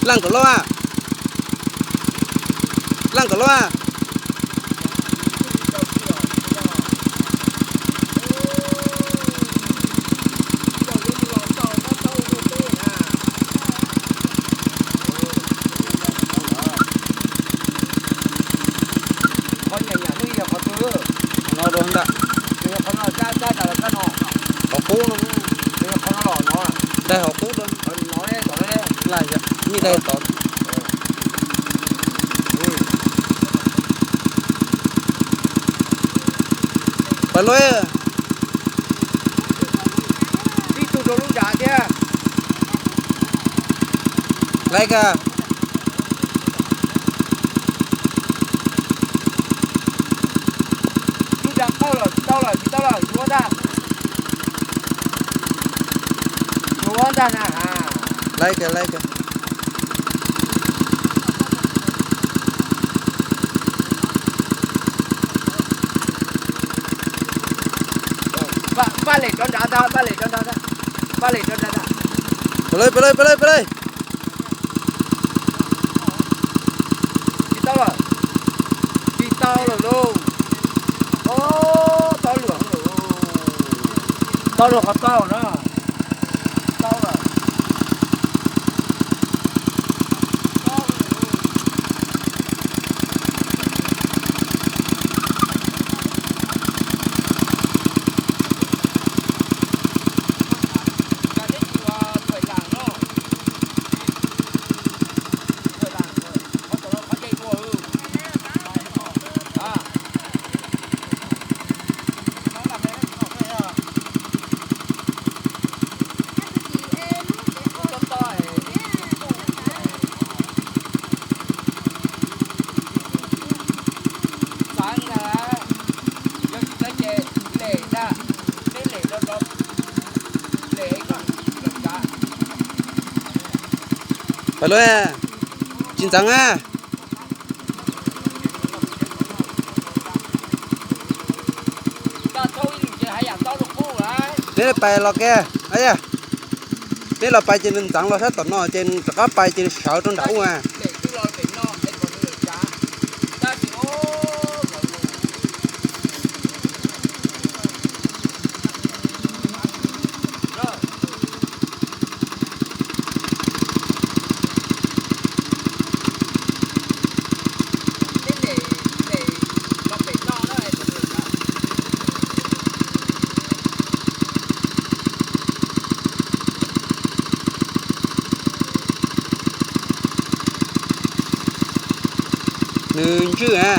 Laj kom loj a. Laj kom loj a. Qhov nyiam nyiam twb yog qhov twg? Qhov no rau ntawm. Qhov no, qhov no los no. Daig hauv qub rau. Laj yog nij daig tod. Pais lawm. Tib tug rau lub nrad thiab. Laiv kag. Lub nrad qaug lawm, tsis tau lawm, tsis tau lawm, yuav ntag. Yuav ntag na. Laiv kag, laiv kag. Npaj, npaj lem rov nrad ntag, npaj lem rov nrad ntag. Npaj lem rov nrad ntag. Pais lawm, pais lawm, pais lawm, pais lawm. Tsis tau lawm. Tsis tau lawm lauj. Ob, tau luam lauj. Tau luam qhov tau na. Tau lawm. Pais lawm, tsis ntxeev a. Neb pais los ke, neb los pais ces nws ntxeev los sab tom no ces rov qab pais ces nws sawv rau nram ub a. Nws ntswj a.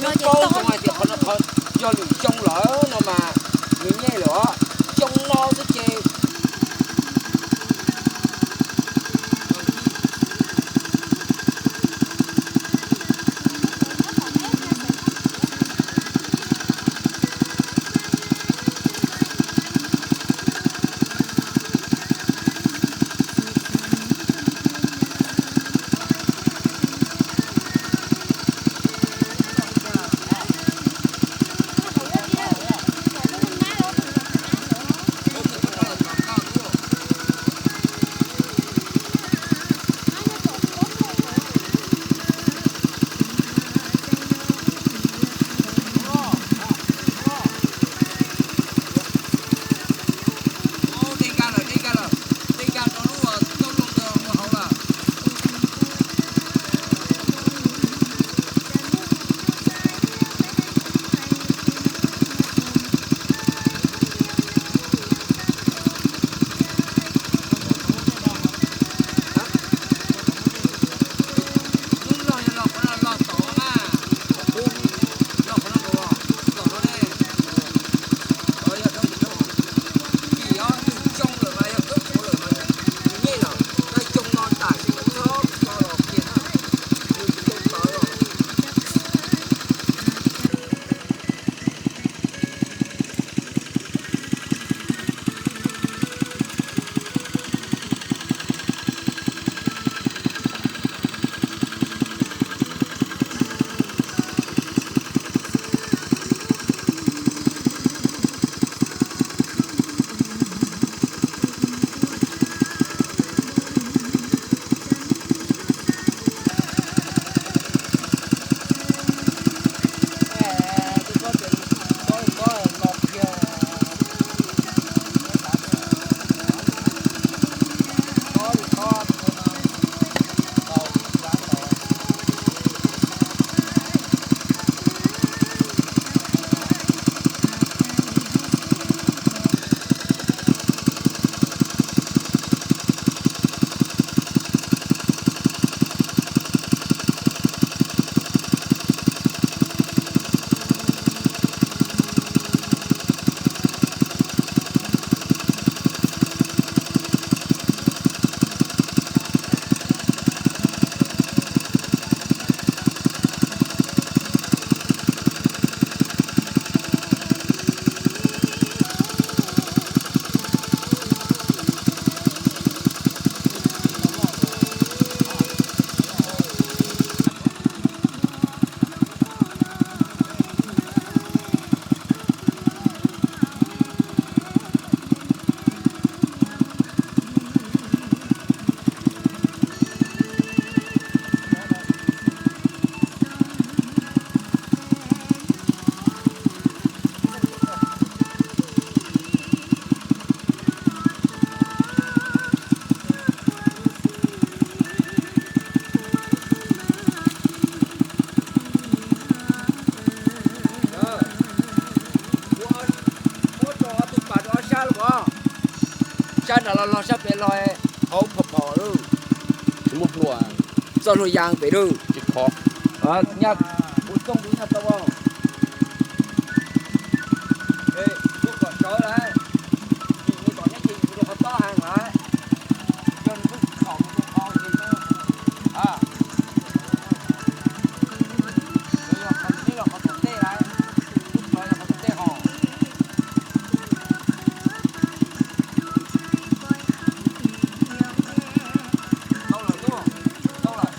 Paub zoo hais tias qhov no qhov yog lwm xyoo lawm no mas nws nyej lawm os. Xyoo no xwb ces Sab nram los los sab pem los hauv phom phom lawm. Tsis muaj hlua, txoj hlua ya pem lawm. Tsis khov. Nyaj kuv txooj kuv nyaj tau. Lub kom sawv lawm. Mus kom nyob ces mus rau qhov tob heev lawm. Yog nws lub kom mus rau qhov ces qhov tom ntej lawm. Lub plawv yog qhov tom ntej hos. Tau lawm tub, tau lawm.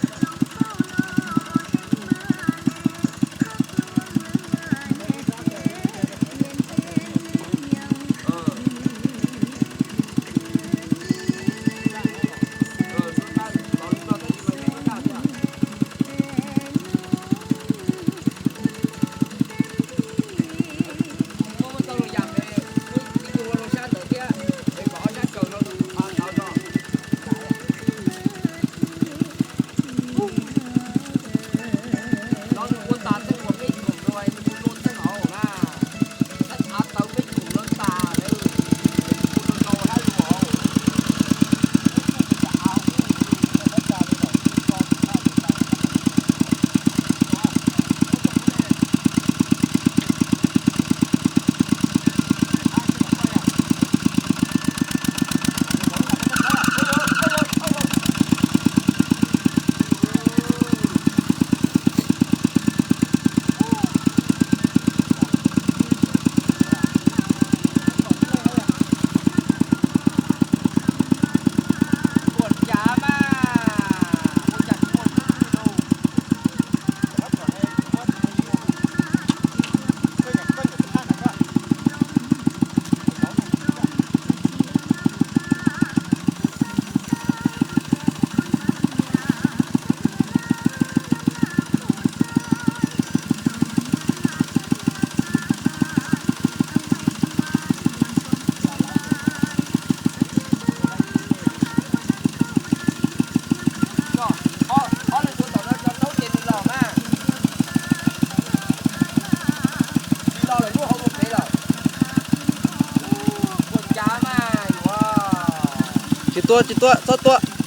Tsis tua, tsis tua, txhob tua.